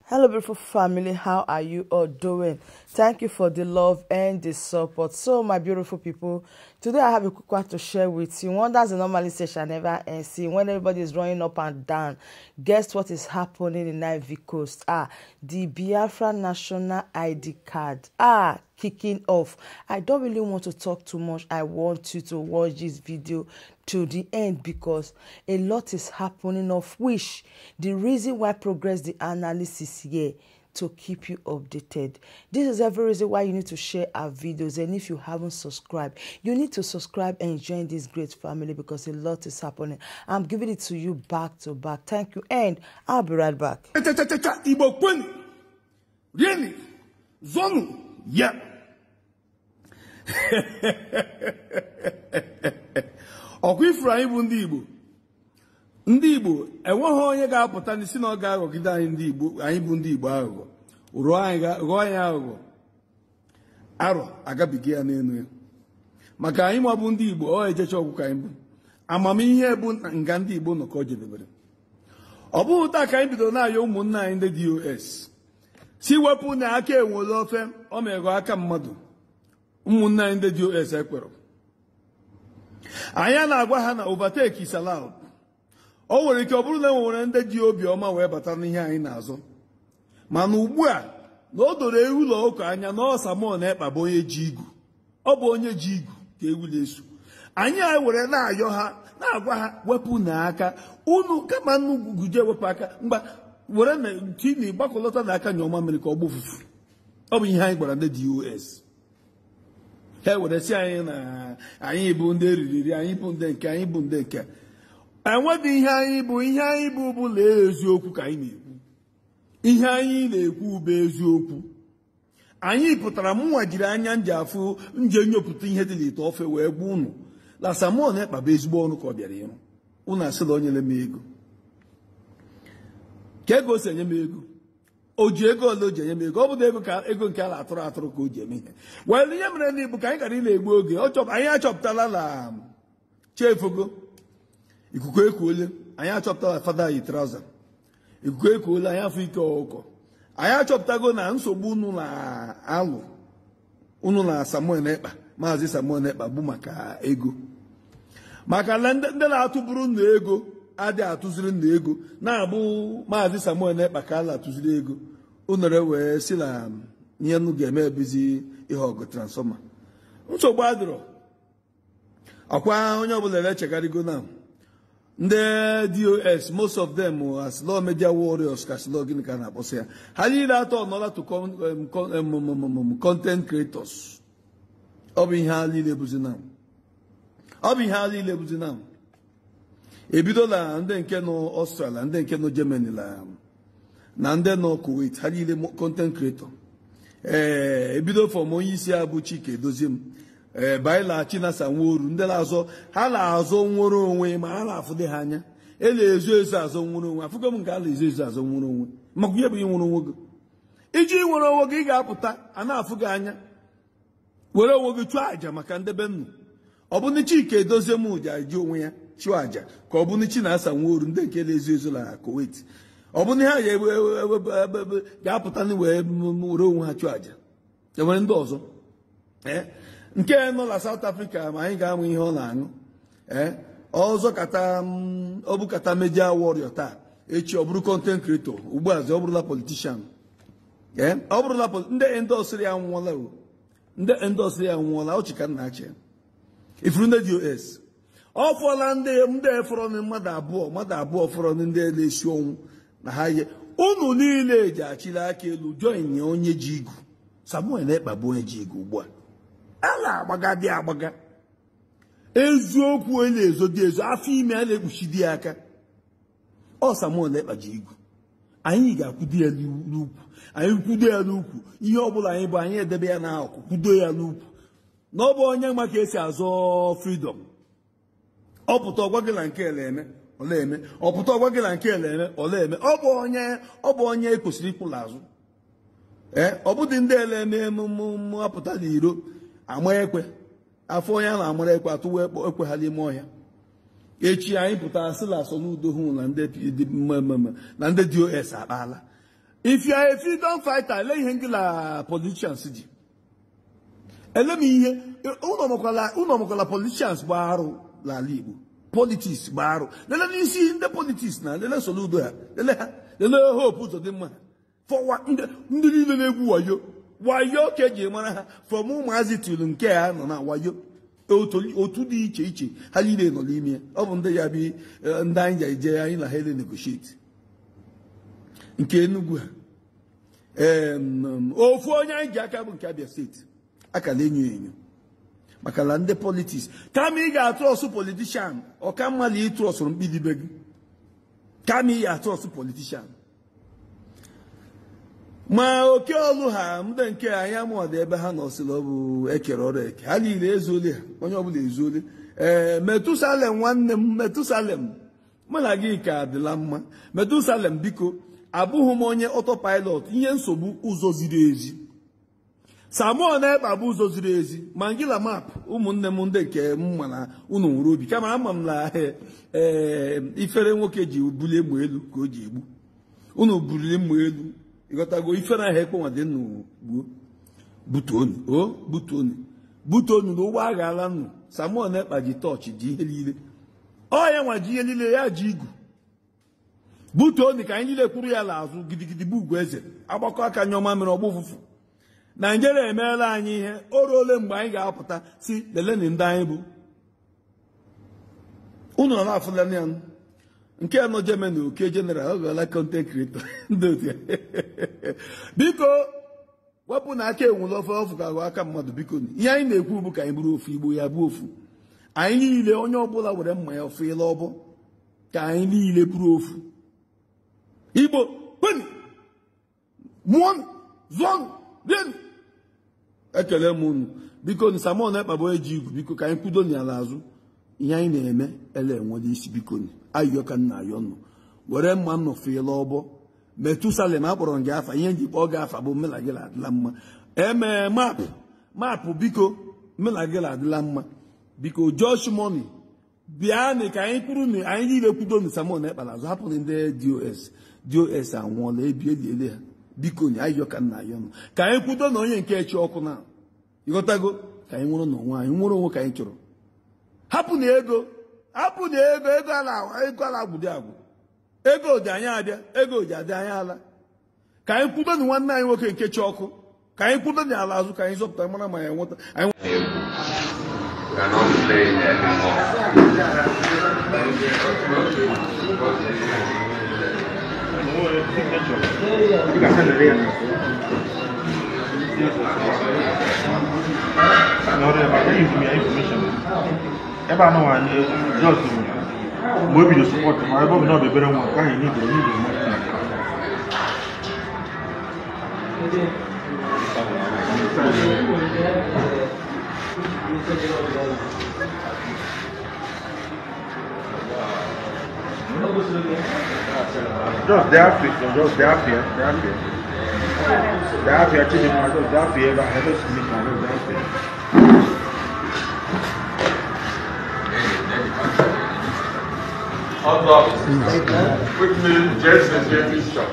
Hello beautiful family, how are you all doing? Thank you for the love and the support. So my beautiful people, today I have a quick one to share with you. Wonders normally say shall never end. See, when everybody is running up and down, guess what is happening in Ivory Coast? The Biafra National ID card kicking off. I don't really want to talk too much. I want you to watch this video to the end because a lot is happening, of which the reason why Progress the Analysis here to keep you updated. This is every reason why you need to share our videos, and if you haven't subscribed, you need to subscribe and join this great family because a lot is happening. I'm giving it to you back to back. Thank you, and I'll be right back. Really? Zonu? Yeah. Ọkwa ifuru anyị bụ ndị Igbo. Ndị Igbo enweghị onye ga-apụta n'isi na ọ ga-aghọgide anyị ndị Igbo, anyị bụ ndị Igbo aghụghọ. Ghọọ anyị aghụghọ. Arọ agabiga ya n'elu ya. Maka anyị ma bụ ndị Igbo, ọ ejecha ọgwụ ka anyị bụ. Amamihe bụ nga ndị Igbo nọ ka ọ jedebere. Ọ bụghị taa ka anyị bidoro na-ayọ ụmụnna anyị ndị DOS. Si wepụ na aka enwere ofe, ọ megọ aka mmadụ. Ụmụnna anyị ndị DOS ekwere. Anyị na-agwa ha na overtake is allowed. O nwere ike ọ bụrụ na e nwere ndị ji obiọma wee bata n'ihe anyị na-azọ. Mana ugbu a na o doro ewu ụlọ ụka anya na ọ Simon Ekpa bụ onye ji igu. Ọ bụ onye ji igu ka ewu na-eso. Anyị a were na-ayọ ha, na-agwa ha wepụ na aka unu kama nnukwu guje wepụ aka mgba were na tini gbakọlọta na aka nyọma mere ka ọ gbufufu. Ọ bụ ihe anyị gwara ndị DOS. Ha were si anyị na anyị bụ ndị eriri, anyị bụ ndị nke, anyị bụ ndị nke. Enweghị ihe anyị bụ, ihe anyị bụ bụ lee eziokwu ka anyị na-ekwu. Ihe anyị na-ekwu bụ eziokwu. Anyị pụtara mụnwa jiri anya nji afụ nje nyopụta ihe dị n'ite ofe wee gwa unu la Simon Ekpa bụ ezigbo ọrụ ka ọ bịara ịrụ. Unu asịla o nyere m ego. Ka ego si enye m ego? O ji ego ole o ji enye m ego? Ọ bụ ego ka ego nke a na-atụrụ atụrụ ka o ji eme ihe. Well, ihe mere na ibu ka anyị gara ị na-egbu oge. Anyị achọpụtala na chefugo. Ikuku ekuole, anyị achọpụtala fada yi trauza. Ikuku ekuole, anyị afọ ike ọkụkọ. Anyị achọpụtago na nsogbu unu na-alụ unu na Simon Ekpa, Maazị Simon Ekpa bụ maka ego. Maka na ndị na-atụburu nnu ego adịghị atụziri nnu ego, na-abụ Maazị Simon Ekpa ka a na-atụziri ego. Unere wee si na ihe nnu ga-eme ebizi ihe ọgụ transfọma. Nsogbu adịrọ. Ọkwa onye ọbụla echegharịgo na ndị DOS, most of them as law media warriors, ka law gịnị ka na-akpọsị ya. Ha niile atọ nọla to content creators. Ọ bụ ihe ha niile bụzi na. Ọ bụ ihe ha niile bụzi na. Ebido na ndị nke nọ Australia, ndị nke nọ Germany na ndị nọ Kuwait, ha niile content creator. Ebido from onye isi ya bụ Chike Edoziem. Baila Chinasa Nworu, ndị na-azọ ha na-azọ nwere onwe ma ha na-afụdị ha anya. E na-ezo ezo azọ nwere onwe. Afụgo m nke a na-ezo ezo azọ nwere onwe. Maka ihe bụ inwere onwe gị. Iji nwere onwe gị, ị ga-apụta a na-afụ gị anya. Were onwe gị chụọ àjà maka ndebe nnu. Ọ bụ ndị Chike Edoziem ji eji onwe ya chụọ àjà ka ọ bụ ndị Chinasa Nworu ndị nke na-ezo ezo na Kuwait. Ọ bụ ndị ha ga-apụta wee were onwe ha chụọ àjà. E nwere ndị ọzọ. Nke nọ na South Africa ma anyị ga-amụ ihe ọ na-aṅụ. Ọzọ kata ọ bụ kata media warrior taa, echi ọ bụrụ content creator, ugbu a ọ bụrụla politician. Ọ bụrụla ndị endọsịrị ya anwụọla o. Ndị endọsịrị ya anwụọla, ọchị ka nna achị. Ifuru ndị DOS. Ọ fọla ndị fọrọ mmadụ abụọ fọrọ ndị na-esi ọnwụ na ha ihe. Unu niile ji achịla aka elu join onye ji igu. Simon Ekpa bụ onye ji igu ugbu a. Ala agbaga dị agbaga. Eziokwu onye na-ezo dị ezo, afọ ime a na-ekpuchi dị aka. Ọ Simon Ekpa ji igu. Anyị ga-akwudo ya n'ukwu. Anyị kwudo ya n'ukwu. Ihe ọbụla anyị bụ anyị edebe ya n'akụkụ, kwudo ya n'ukwu. Na ọ bụ onye ma ka esi azọ freedom. Ọ pụta ọgwa gị na nke ele eme, ọ na-eme. Ọ pụta ọgwa gị na nke ele eme, ọ na-eme. Ọ bụ onye ekwesịrị ịkwụla azụ. Ọ bụdị ndị ele eme emume apụta n'iro. Ama ekwe afọ onye a na-amara ekwe atụwa ekwe ha n'ime ọhịa. Echi anyị pụtara sị la Soludo hụ na ndị na ndị DOS akpaala. If you are a freedom fighter, ele ihe ngila politicians ji. Ele m ihe unu ọmụkwala politicians bụ arụ n'ala Igbo. Politics bụ arụ. Lele n'isi ndị politics na lele Soludo ha. Lele ha. Lele Hope Uzodimma. Fọwa ndị niile na-egwu wayo. Wayo ka eji mara ha. From ụmụazị tụrụ nke ha nọ na wayo. Otu dị iche iche ha niile nọ n'ime ya. Ọ bụ ndị ya bi ndị anyị ji anyị na ha ele negotiate. Nke Enugu ha. Ofu onye anyị ji aka bụ nke Abia steeti. Akala enyo enyo. Maka na ndị politics. Kama ị ga-atụ ọsụ politician, ọka mma na ịtụ ọsụrụ mkpidibe gị. Kama ị ga-atụ ọsụ politician. Ma oke ọlụ ha ndị nke anyị amụọdị ebe ha nọsịrị ọ bụ ekere ọrụ eke. Ha niile ezuole ha, onye ọbụla ezuole. Ee, Metusalem nwanne m, Metusalem, mụ na gị ka adịla mma. Metusalem biko, abụghị m onye autopilot, ihe nsogbu ụzọ ziri ezi. Samuel na-ekpa bụ ụzọ ziri ezi. Ma ngila map ụmụnne m ndị nke m mana unu nwere obi. Kama ama m na ifere nwoke ji bulie mma elu ka o ji egbu. Unu bulie mma elu. Ịghọtago ifere ahụ ekpenwa dị nnu gbuo. Butuonu, o butuonu. Butuonu na ụgbọ aghala nnu. Samuel na-ekpa ji tọọchị ji ihe niile. Ọ ya nwa ji ihe niile ya ji igu. Butuonu ka anyị niile kwuru ya n'azụ gidigidi bụ ugwu eze. Agbakọ aka nyọma mere ọgbọ ụfụfụ. Naijiria emeela anyị ihe. O ruole mgbe anyị ga-apụta si leleni ndị anyị bụ. Unu nọ na-afụlani ya. Nke nọ Germany oke general ọ ghala content creator ndị otu ya. Biko wepụ na aka enwere ofe ọfụ ka agụ aka mmadụ biko. Ihe anyị na-ekwu bụ ka anyị bụrụ ofu, Igbo ya bụ ofu. Anyị niile onye ọbụla were mma ya ofu ile ọbọ ka anyị niile bụrụ ofu. Igbo kweni mụọnụ zụọnụ rienụ. Ekele m unu biko. Samuel Ekpa bụ eji igwu biko ka anyị kwudo n'ala azụ. Ihe anyị na-eme ele enwere isi biko. Ayọ ka nna ayọ nọ were mma nnọ fiela ọbọ. Metusalem akpọrọ gị afa, ihe nji kpọọ gị afa bụ mụ na gị adịla mma. Eme mapụ biko, mụ na gị adịla mma biko. Josh Money bịanị ka anyị kwuru na anyị niile kwudo na Samuel Ekpa n'azụ. Hapụ ndị DOS anwụọla ebi eliele ha biko. Ayọ ka nna ayọ nọ ka anyị kwudo na onye nke echi ọkụ na ịghọtago ka anyị nwụrụ n'onwe anyị, nwụrụ onwe ka anyị chọrọ. Hapụ na ego, hapụ na ego, ego ala agwụdị agwụ. Ego dị anyị abịa, ego ji adị anyị ala. Ka anyị kwudo na nwanne anyị nwoke nke chi ọkụ, ka anyị kwudo na ala azụ, ka anyị zọpụta mara ma ya nweta. Ebe a nọ anyị just mgbe ebido support ma ebe ọ bụ na ọ bụ ebere nwa ka anyị need more. Just their fear, just their fear, their fear. Their fear, Chidinma, just their fear, I just miss my their fear. Quickly, Jason, JP shop.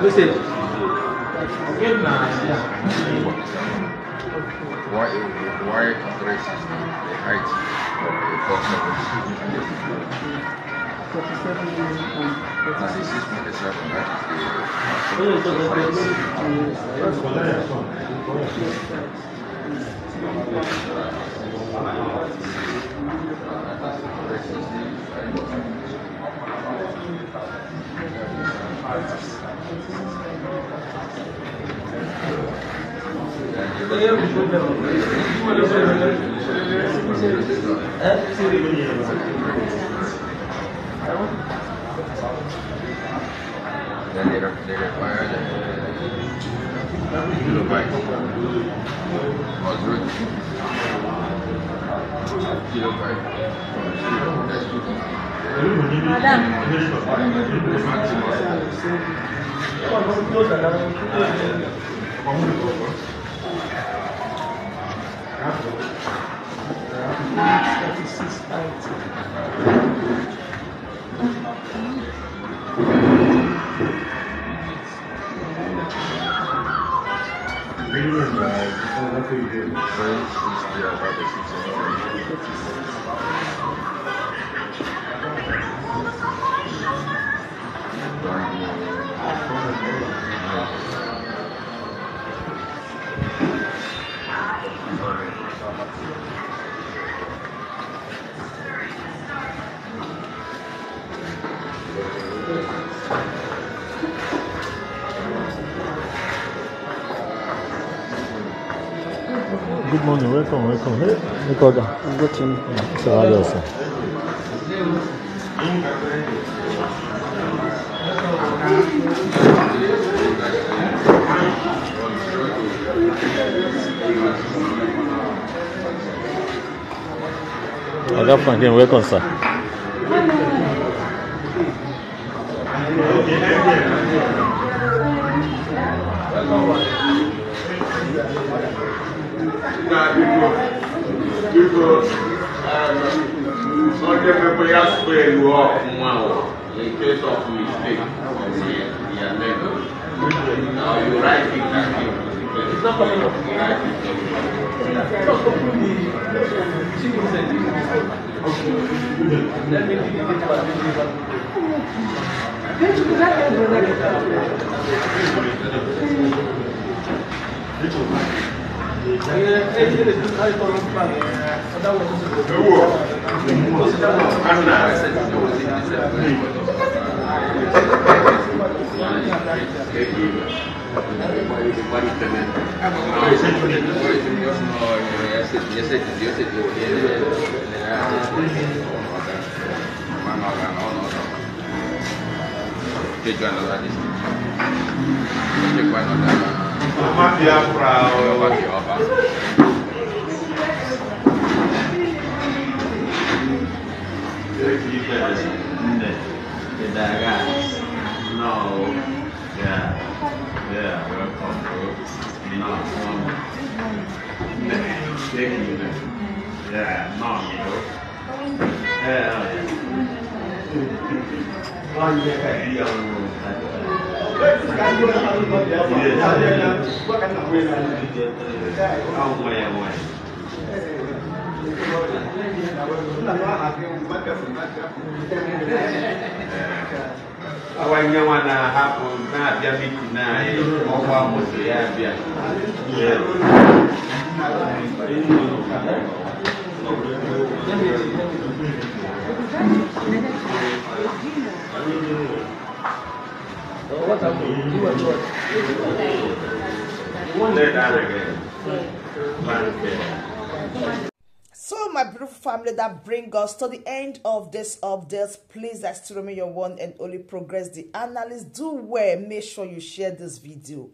This is JP shop. Why 360 the height of a 47? 96.7, that is Then they require the kilobyte or 0 to 2. 05 from 0, that's 250. Madam. The maximum. 360 about the 600. Good morning, welcome, welcome. Hey, Nikoga. Good morning. So, how are you, sir? Oga Franklin, welcome, sir. In case of mistake on the amendment. Now you write it and give to the person. It's not coming up. You write it. No. Yeah. Yeah, welcome, bro. No. Yeah, no, bro. Yeah. So my beautiful family, that brings us to the end of this update. Please, I still remain your one and only Progress the Analyst. Do well, make sure you share this video.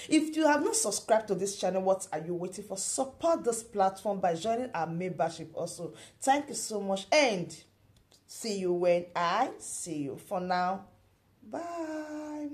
If you have not subscribed to this channel, what are you waiting for? Support this platform by joining our membership also. Thank you so much and see you when I see you. For now, bye.